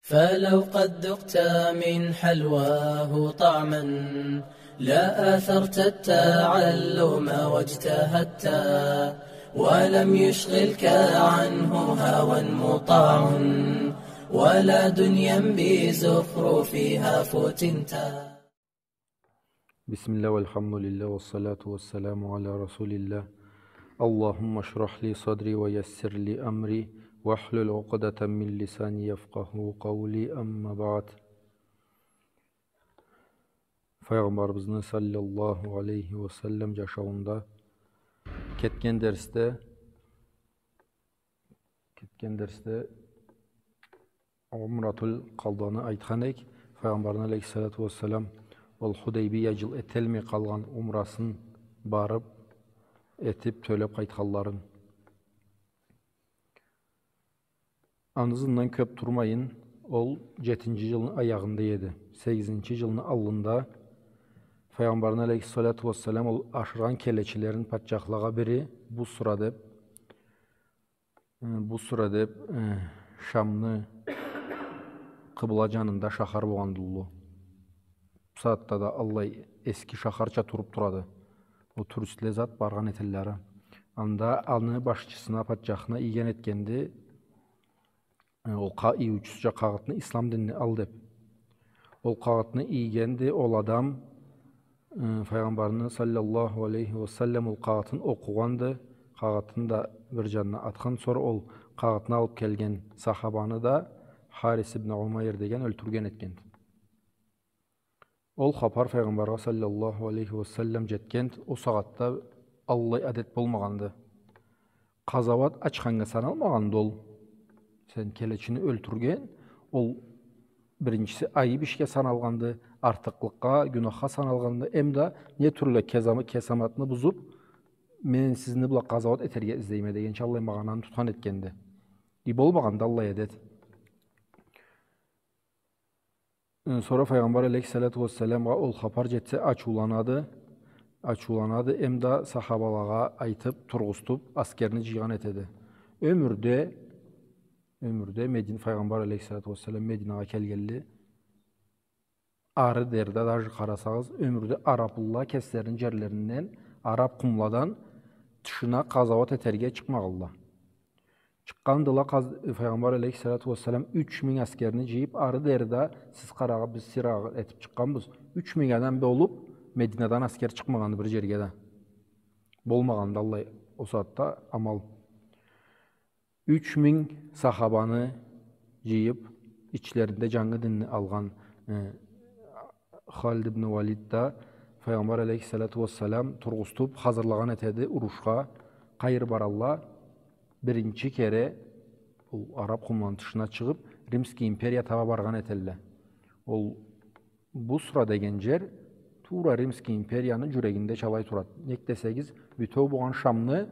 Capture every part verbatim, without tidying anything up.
فلو قد ذقت من حلواه طعما لآثرت التعلم واجتهدت، ولم يشغلك عنه هوى مطاع ولا دنيا بزخرفها فتنت. بسم الله والحمد لله والصلاة والسلام على رسول الله. اللهم اشرح لي صدري ويسر لي أمري واحلل عقدة من لساني يفقهوا قولي. أما بعد. Файгъамбарыбызны саллаллаху алейхи ва саллам джашауунда кетген дерсде, кетген дерсде Умратул Къаданы айтхан эк, Файгъамбарны алейхиссалату вассалам ол Худайбия джыл этелмей къалгъан умрасын барып, этип, тёлеп къайтханларын. Аны ызындан кёп турмайын, ол джетинчи джылны аягъында эди. Сегизинчи джылны аллында Файгъамбарны алейхиссалату вассалам ол ашыргъан келечилерин патчахлагъа бири Бусра деп, э, Бусра деп, э, Шамны къыбла джанында шахар болгъанды уллу. Бу сагъатда да аллай эски шахарча туруп турады. Ол туристле зат баргъан этелле ары. Анда аны башчысына, патчахына ийген этгенди, э, ол къа-, иючюсюнча къагъытны, ислам динни ал деп. Ол къагъытны ийгенди ол адам, э, Файгъамбарны саллаллаху алейхи ва саллам ол къагъытын окъугъанды. Къагъытын да бир джанына атхан, сора ол къагъытны алып келген сахабаны да Харис ибн Умайр деген ёлтюрген этгенди. Ол хапар Файгъамбаргъа саллаллаху алейхи ва саллам джетгенди, ол сагъатда аллай адет болмагъанды. Къазауат ачханнга саналмагъанды ол. Сен келечини ёлтюрген, ол биринчиси айып ишге саналгъанды, артыкълыкъгъа, гюнахха саналгъанды, эм да не тюрлю кезамы-, кесаматны бузуп, мен сизни бла къазауат этерге излейме дегенча аллай магъананы тутхан этгенди. И болмагъанды аллай адет. Э, сора Файгъамбар алейхиссалату вассаламгъа ол хапар джетсе, ачыуланады, ачыуланады, эм да сахабалагъа айтып, тургъузтуп, аскерни джыйгъан этеди. Ёмюрде, ёмюрде Медин-, Файгъамбар алейхиссалату вассалам Мединагъа келгенли, ары дери да, даже къарасагъыз, ёмюрде араплыла кеслерини джерлеринден, арап къумладан тышына къазауат этерге чыкъмагъанла. Чыкъгъандыла къаз-, Файгъамбар алейхиссалату вассалам юч минг аскерни джыйып, ары дери да, сиз къарагъыз, биз сирагъы этип чыкъгъанбыз. Юч минг адам болуп, Мединадан аскер чыкъмагъанды бир джерге да. Болмагъанды аллай ол сагъатда амал. Юч минг сахабаны джыйып, ичлеринде джангы динни алгъан, э, Халид ибн Валид да Файгъамбар алейхиссалату вассалам тургъузтуп, хазырлагъан этеди урушха. Къайры баралла, биринчи кере ол арап къумланы тышына чыгъып, Римский империя таба баргъан этелле. Ол Бусра деген джер туура Римский империяны джюрегинде чалай турады. Нек десегиз, бютеу болгъан Шамны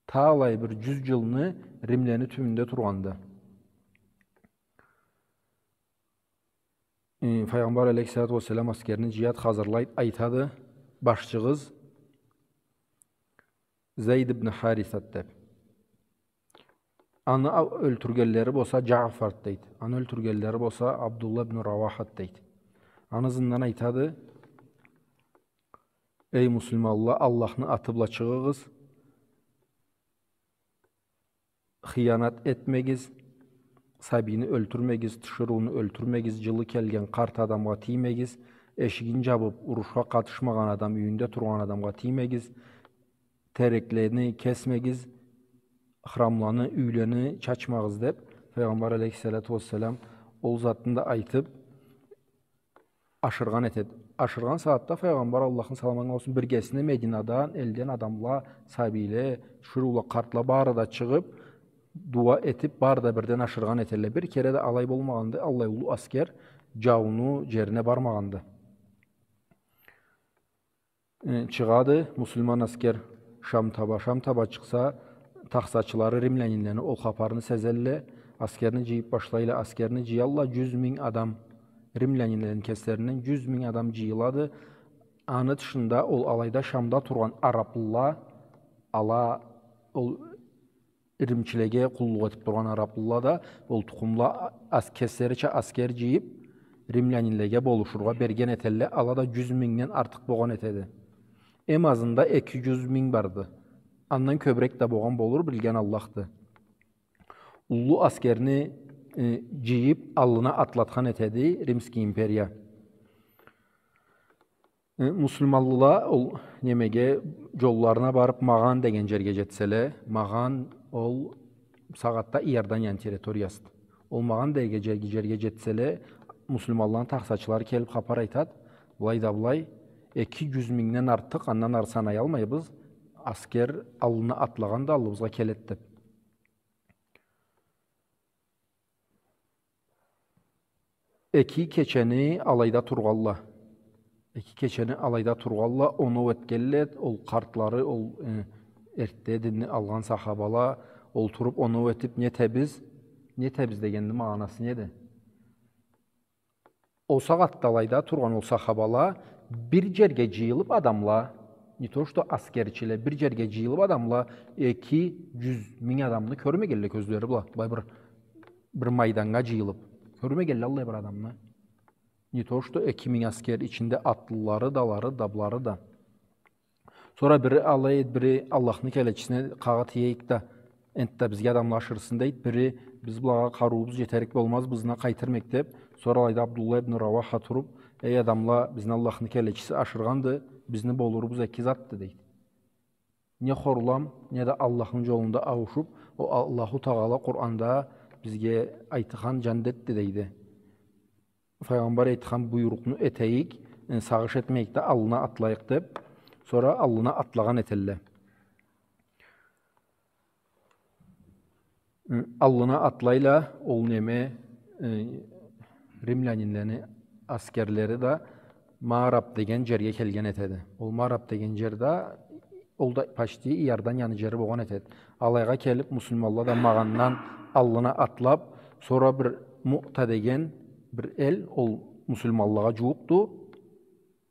талай бир джюз джылны римлени тюбюнде тургъанды. Э, Файгъамбар алейхиссалату вассалам аскерни джыяд, хазырлайд, айтады: «Башчыгъыз Зейд ибн Харисад», — деп. «Аны а-, ёлтюргенлери болса Джафард», — дейд. «Аны ёлтюргенлери болса Абдулла ибн Равахад», — дейд. Аны ызындан айтады: «Эй муслиманла, Аллахны аты бла чыгъыгъыз, хыянат этмегиз, сабийни ёлтюрмегиз, тиширыуну ёлтюрмегиз, джылы келген къарт адамгъа тиймегиз, эшигин джабып, урушха къатышмагъан адам, юйюнде тургъан адамгъа тиймегиз, тереклени кесмегиз, храмланы, юйлени чачмагъыз», — деп, Файгъамбар алейхиссалату вассалам ол затны да айтып, ашыргъан этеди. Ашыргъан сагъатда Файгъамбар, Аллахны саламы анга болсун, биргесине Мединадан, элден адамла, сабийле, тиширыула, къартла бары да чыгъып, дуа этип, бары да бирден ашыргъан этелле. Бир кере да алай болмагъанды, аллай уллу аскер джауну джерине бармагъанды. Э, чыгъады муслиман аскер Шам таба. Шам таба чыкъса, тахсачылары римлянинлени ол хапарны сезелле, аскерни джыйып башлайла, аскерни джыялла, джюз минг адам, римлянинлени кеслеринден джюз минг адам джыйылады. Аны тышында ол алайда Шамда тургъан араплыла, ала ол римчилеге къуллукъ этип тургъан араплыла да, ол тукъумла ас-, кеслерича аскер джыйып, римлянинлеге болушургъа берген этелле, ала да джюз мингден артыкъ болгъан этеди. Эм азында эки джюз минг барды. Андан кёбюрек да болгъан болур, билген Аллахды. Уллу аскерни, э, джыйып, аллына атлатхан этеди Римский империя. Э, муслиманлыла ол немеге, джолларына барып, Магъан деген джерге джетселе, Магъан ол сагъатда Иорданияны территориясыды. Ол Магъан деген джерге, джерге джетселе, муслиманланы тахсачылары келип хапар айтат, былай да былай, эки джюз мингден артыкъ, андан ары санаялмайбыз, аскер аллына атлагъан да аллыбызгъа келет деп. Эки кечени алайда тургъалла. Эки кечени алайда тургъалла, оноу этгелле, ол къартлары, ол, э, эртте динни алгъан сахабала, олтуруп оноу этип, нетебиз, нетебиз дегенни магъанасы неди? Ол сагъатда алайда тургъан ол сахабала бир джерге джыйылып адамла, не то что аскерчиле, бир джерге джыйылып адамла эки джюз минг адамны кёрмегелле кёзлери бла, былай бир, бир майданнга джыйылып. Кёрмегелле аллай бир адамны. Не то что эки минг аскер ичинде атлылары да, алары да, былары да. Сора бири алай эт, бири Аллахны келечисине къагъыт иейик да, энтда бизге адамла ашырсын дейт, бири биз былагъа къарыуубуз джетерик болмаз, бизни къайтырмек деп, сора алайда Абдулла ибн Рауаха туруп, эй адамла, бизни Аллахны келечиси ашыргъанды, бизни болурубуз эки затды, дейди. Не хорлам, не да Аллахны джолунда ауушуп, ол Аллаху Тагъала Къуранда бизге айтхан джандетди, дейди. Файгъамбар айтхан буйрукъну этейик, э, сагъыш этмейик да, аллына атлайыкъ деп, сора аллына атлагъан этелле. Э, аллына атлайла, ол неме, э, римлянинлени аскерлери да Мараб деген джерге келген этеди. Ол Мараб деген джер да, ол да почти Иорданияны джери болгъан этеди. Алайгъа келип, муслиманла да Магъандан аллына атлап, сора бир Муъта деген бир эл, ол муслиманлагъа джууукъду,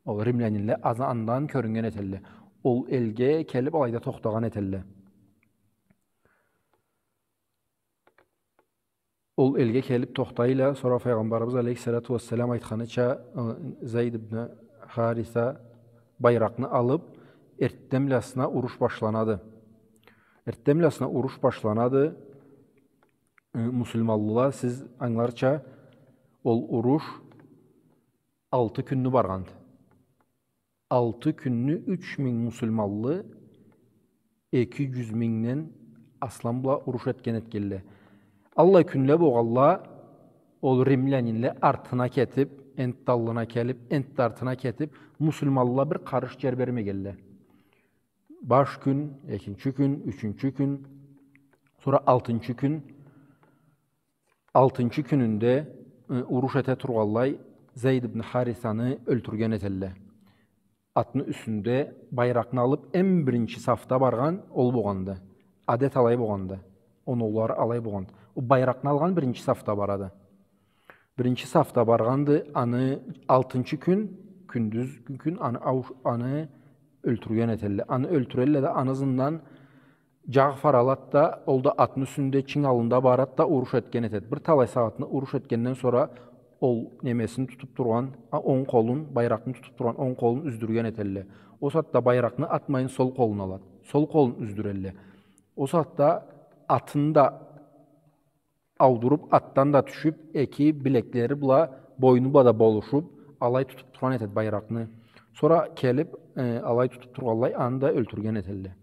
ол римлянинле, азы андан кёрюннген этелле. Ол элге келип, алайда тохтагъан этелле. Ол элге келип тохтайла, сора Файгъамбарыбыз алейхиссалату уассалам айтханыча, э, Зайд ибн Хариса байракъны алып, эртденбласына уруш башланады. Эртденбласына уруш башланады. Э, муслиманлыла, сиз ангыларча, ол уруш алты кюнню баргъанды. Алты кюнню юч минг муслиманлы эки джюз мингден аслам бла уруш этген этгелле. Аллай кюнле болгъалла, ол римлянинле артына кетип, энтда аллына келип, энтда артына кетип, муслиманлыла бир къарыш джер бермегелле. Баш кюн, экинчи кюн, ючюнчю кюн, сора алтынчы кюн, алтынчы кюнюнде, э, уруш эте тургъанлай Зейд ибн Харисаны ёлтюрген этелле. Атны юсюнде байракъны алып, эм биринчи сафда баргъан ол болгъанды. Адет алай болгъанды. Оноулары алай болгъанды. Ол байракъны алгъан биринчи сафда барады. Биринчи сафда баргъанды, аны алтынчы кюн, кюндюз кюн аны ауш-, аны ёлтюрген этелле. Аны ёлтюрелле да, аны ызындан Джаъфар алат да, ол да атны юсюнде, чынг аллында барат да уруш этген этет. Бир талай сагъатны уруш этгенден сора ол немесин тутуп тургъан, а, онг къолун, байракъны тутуп тургъан онг къолун юздюрген этелле. Ол сагъатда байракъны атмайын сол къолун алат. Сол къолун юздюрелле. Ол сагъатда атын да аудуруп, атдан да тюшюп, эки билеклери бла, бойну бла да болушуп, алай тутуп тургъан этет байракъны. Сора келип, э, алай тутуп тургъанлай, аны да ёлтюрген этелле.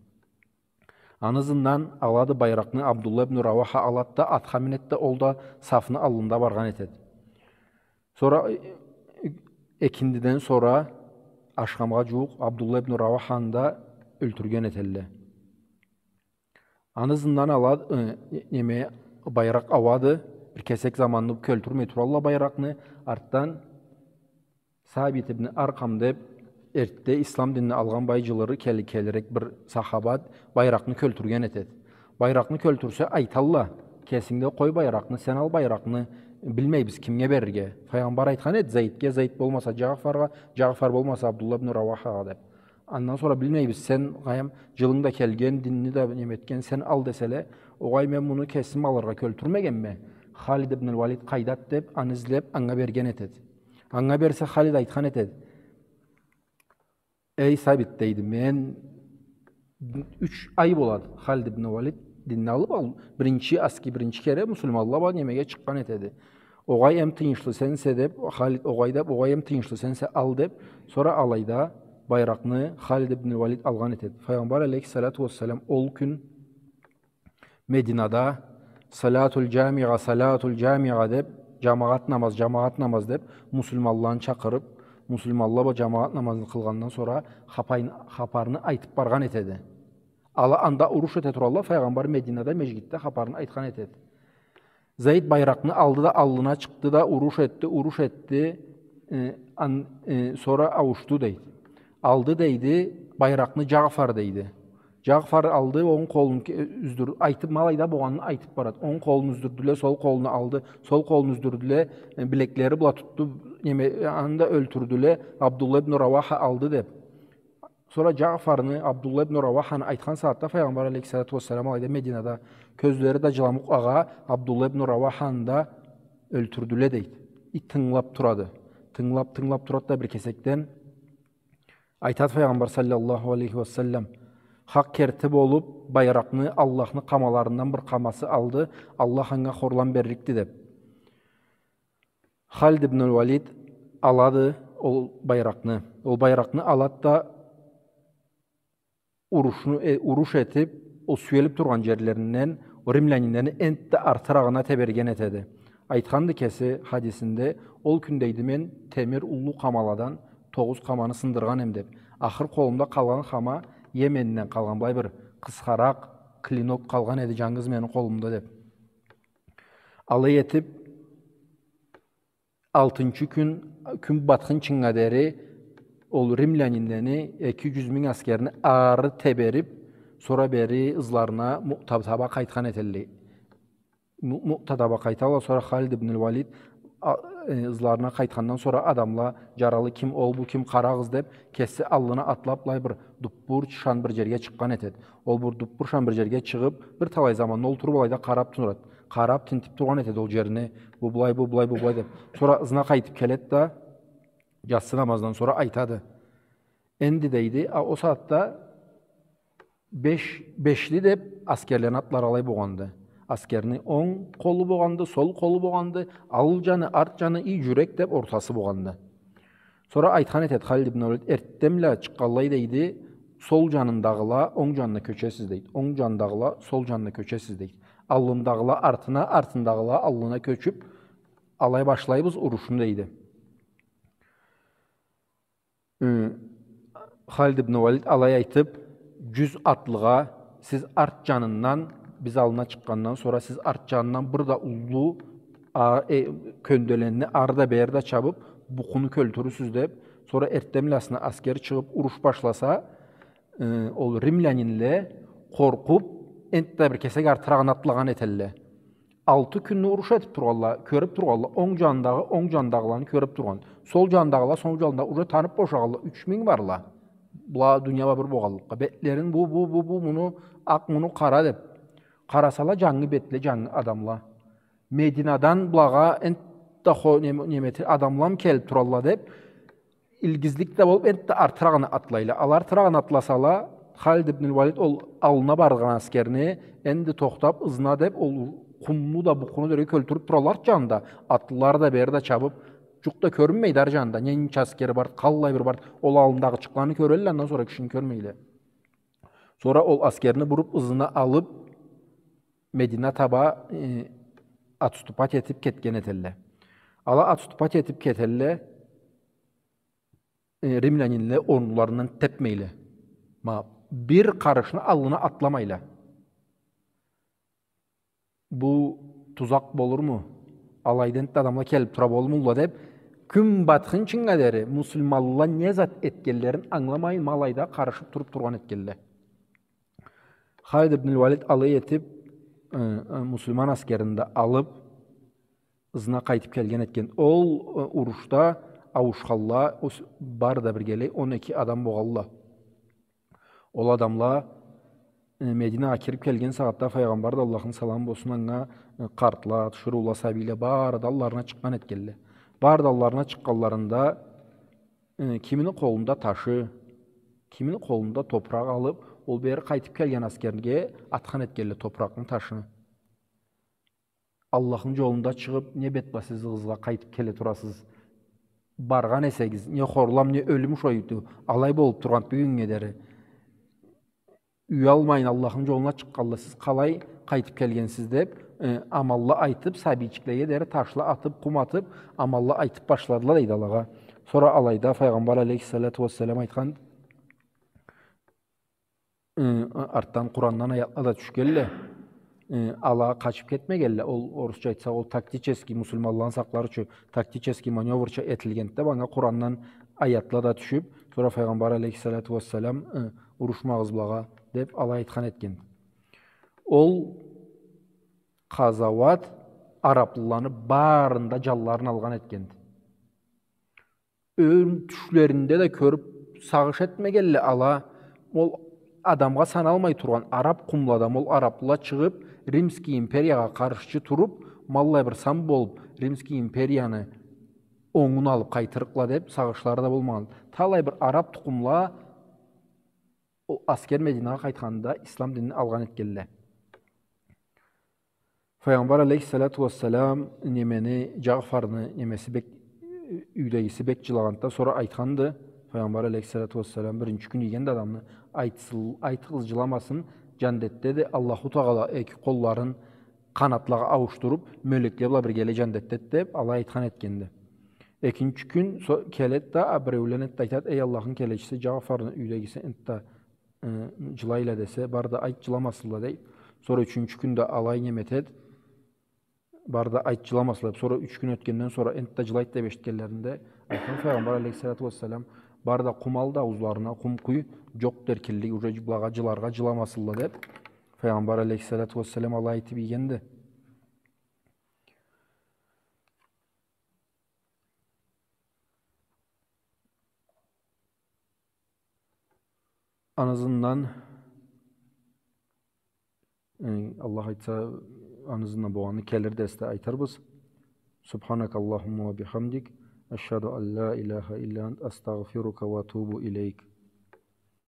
Аны ызындан алады байракъны Абдулла ибн Рауаха, алат да, атха минет да, ол да сафны аллында баргъан этет. Сора, э, экиндиден сора ашхамгъа джууукъ Абдулла ибн Рауаханы да ёлтюрген этелле. Аны ызындан ала, э, неме, байракъ ауады, бир кесек заманны ёлтюрмей туралла байракъны, артдан Сабит ибн Аркъам деп, эртте ислам динни алгъан бай джылыры кел-, келирек бир сахабат, байракъны ёлтюрген этет. Байракъны ёлтюрсе, айталла, кесингде къой байракъны, сен ал байракъны, билмейбиз кимге берирге. Файгъамбар айтхан эди Зейдге, Зейд болмаса Джаъфаргъа, Джаъфар болмаса Абдулла ибн Рауахагъа деп. Андан сора билмейбиз, сен, къайдам, джылынг да келген, динни да неме этген, сен ал деселе, Огъай, мен муну кесим алыргъа кёлтюрмегенме. Халид ибн аль-Валид къайдады деп, аны излеп, анга берген этеди. Анга берсе, Халид айтхан этеди: «Эй Сабит, — дейди, — мен, юч ай болады Халид ибн Валид динни алып, ал, биринчи аски, биринчи кере муслиманла бла немеге чыкъгъан этеди. Огъай, эм тыйыншлы сенсе», — деп, Халид, огъай деп, «Огъай, эм тыйыншлы сенсе, ал», — деп, сора алайда байракъны Халид ибн Валид алгъан этеди. Файгъамбар алейхиссалату уассалам ол кюн Мединада «Салатуль джамиа, салатуль джамиа» деп, «Джамагъат намаз, джамагъат намаз» деп, муслиманланы чакъырып, муслиманла бла джамагъат намазны къылгъандан сора хапайны-, хапарны айтып баргъан этеди. Ала анда уруш эте туралла, Файгъамбар Мединада, межгитде хапарны айтхан этеди. Зайд байракъны алды да, аллына чыкъды да, уруш этди, уруш этди, э, ан-, э, сора ауушду, дейди. Алды, дейди, байракъны Джафар, дейди. Джафар алды, онг къолун ке-, юздюр-, айтып, ма алайда болгъанын айтып барады. Онг къолун юздюрдюле, сол къолуну алды, сол къолун юздюрдюле, э, билеклери бла тутду, неме, э, аны да ёлтюрдюле, Абдулла ибн Раваха алды деп. Сора Джафарны, Абдулла ибн Раваханы айтхан сагъатда Файгъамбар алейхиссалату уассалам алайда Мединада кёзлери да джыламукъ агъа, Абдулла ибн Раваханы да ёлтюрдюле, дейди. И тынгылап турады. Тынгылап, тынгылап турады да бир кесекден айтады Файгъамбар саллаллаху алейхи уа саллам: «Хакъ керти болуп, байракъны Аллахны къамаларындан бир къамасы алды, Аллах анга хорлам берликди», — деп. Халид ибн аль-Валид алады ол байракъны. Ол байракъны алады да урушну, э, уруш этип, ол сюелип тургъан джерлеринден ол римлянинлени энтда артырагъына теберген этеди. Айтханды кеси хадисинде: «Ол кюн, — дейди, — мен темир уллу къамаладан тогъуз къаманы сындыргъан эм», — деп. Ахыр къолумда къалгъан къама Йеменден къалгъан, былай бир къысхаракъ клинок къалгъан эди джангыз мени къолумда, деп. Алай этип, алтынчы кюн, кюн батхынчынга дери ол римлянинлени эки джюз минг аскерни ары теберип, сора бери ызларына Муъта таба къайтхан этелле. Му-, Муъта таба къайталла, сора Халид ибн аль-Валид, а, э, ызларына къайтхандан сора адамла, джаралы ким, ол, бу ким, къарагъыз деп, кеси аллына атлап, былай бир дуппур шан бир джерге чыкъгъан этеди. Ол бир дуппур шан бир джерге чыгъып, бир талай заманны олтуруп, алайда къарап турады. Къарап, тинтип тургъан этеди ол джерни. Бу былай, бу былай, бу былай деп. Сора ызына къайтып келеди да, джатсы намаздан сора айтады: «Энди, — дейди, — а, ол сагъатда беш, бешли деп аскерлени атлары алай болгъанды. Аскерни онг къолу болгъанды, сол къолу болгъанды, ал джаны, арт джаны, и джюрек деп ортасы болгъанды». Сора айтхан этеди Халид ибн Валид: «Эртденбла чыкъгъанлай, — дейди, — сол джанындагъыла онг джанына кёчесиз, — дейди. — Онг джанындагъыла сол джанына кёчесиз, — дейди. — Аллындагъыла артына, артындагъыла аллына кёчюп, алай башлайбыз урушну», — дейди. Э, Халид ибн Валид алай айтып, джюз атлыгъа: «Сиз арт джанындан, биз аллына чыкъгъандан сора сиз арт джанындан бир да уллу, а, э, кёнделенни ары да бери да чабып, букъуну кёлтюрюрсюз», — деп, сора эртденбласына аскер чыгъып, уруш башласа, э, ол римлянинле къоркъуп, энтда бир кесек артырагъына атлагъан этелле. Алты кюнню уруш этип тургъанла, кёрюп тургъанла, онг джанындагъы, онг джанындагъыланы кёрюп тургъан. Сол джанындагъыла, сол джанындагъы уже танып бошагъанла, юч минг барла. Была дуния бла бир болгъанлыкъгъа. Бетлерин бу, бу, бу, бу, муну акъ, муну къара деп. Къарасала, джангы бетле, джангы адамла. Мединадан былагъа энтда хо-, неме-, неметир адамла келип туралла деп, илгизлик да болуп, энтда артырагъына атлайла. Ала артырагъына атласала, Халид ибн Валид ол аллына баргъан аскерни энди тохтап, ызына деп, ол къумну да, букъуну да кёлтюрюп туралла арт джанында. Атлылары да бери да чабып, джукъ да кёрюнмейди ары джанында. Ненча аскери бар, къаллай бир бар, ол аллындагъычыкъланы кёрелле, андан сора кишини кёрмейле. Сора ол аскерни буруп, ызына алып, Медина таба, э, отступать этип кетген этелле. Ала отступать этип кетелле, э, римлянинле орунларындан тепмейле. Ма, бир къарышны аллына атламайла. Бу тузакъ болурму? Алайда энтда адамла келип тура болурмула деп, кюн батхынчынга дери муслиманла не зат этгенлерин ангыламайын, ма алайда къарышып туруп тургъан этгенле. Халид ибн Валид алай этип, э, э, муслиман аскерин да алып, ызына къайтып келген этген. Ол, э, урушда ауушханла, ус-, бары да биргелей он эки адам болгъанла. Ол адамла Э, Мединагъа кирип келген сагъатда Файгъамбар да, Аллахны саламы болсун анга, э, къартла, тиширыула, сабийле бары да алларына чыкъгъан этгенле. Бары да алларына чыкъгъанларында, э, кимини къолунда ташы, кимини къолунда топуракъ алып, ол бери къайтып келген аскерге атхан этгенле топуракъны, ташны. Аллахны джолунда чыгъып, не бетбасызлыгъыгъызгъа къайтып келе турасыз? Баргъан эсегиз, не хорлам, не ёлюм ушайды. Алай болуп тургъан бюгюннге дери. Уялмайын, Аллахны джолуна чыкъгъанлы, сиз къалай къайтып келгенсиз деп, э, аманла айтып, сабийчиклеге дери ташла атып, къум атып, аманла айтып башладыла, дейди, алагъа. Сора алайда Файгъамбар алейхиссалату уассалам айтхан, э, артдан Къурандан аятла да тюшгенле. Э, ала къачып кетмегенле. Ол, орусча айтсакъ, ол тактический, муслиманланы сакълар ючюн тактический манёврча этилгенди да, анга Къурандан аятла да тюшюп, сора Файгъамбар алейхиссалату уассалам, э, «Урушмагъыз былагъа», деп, алай айтхан этгенди. Ол къазауат араплыланы барыны да джанларын алгъан этгенди. Ён тюшлеринде да кёрюп сагъыш этмегенле ала, ол адамгъа саналмай тургъан арап къумладан ол араплыла чыгъып, Римский империягъа къаршчы туруп, ма аллай бир сан болуп, Римский империяны онгун алып къайтырыкъла деп сагъышлары да болмагъан. Талай бир арап тукъумла ол аскер Мединагъа къайтханында ислам динин алгъан этгенле. Файгъамбар алейхиссалату уассалам немени, Джаъфарны немеси бек, юйдегиси бек джылагъанда, сора айтханды, Файгъамбар алейхиссалату уассалам биринчи кюн ийгенди адамны, айтсыл-, айтыгъыз, джыламасын, джандетдеди, Аллаху Тагъала эки къолларын къанатлагъа ауушдуруп, мёлекле бла биргелей джандетдеди деп, алай айтхан этгенди. Экинчи кюн со-, келеди да, а, биреулен этди, айтады, эй Аллахны келечиси, Джаъфарны юйдегиси энтда э, джылайла десе, бар да айт, джыламасынла, дей. Сора ючюнчю кюн да алай неме этеди, бар да айт, джыламасынла. Сора юч кюн ётгенден сора энтда джылайды деп эшитгенлеринде, айтхан Файгъамбар алейхиссалату уассалам, бар да къум ал да ауузларына, къум къуй, джокъду эркинлик, уже былагъа джыларгъа, джыламасынла деп, Файгъамбар алейхиссалату уассалам алай айтып ийгенди. Аны ызындан, э, Аллах айтса, аны ызындан болгъанны келир дерсде айтырбыз. سبحانك اللهم وبحمدك، أشهد أن لا إله إلا أنت، أستغفرك وأتوب إليك.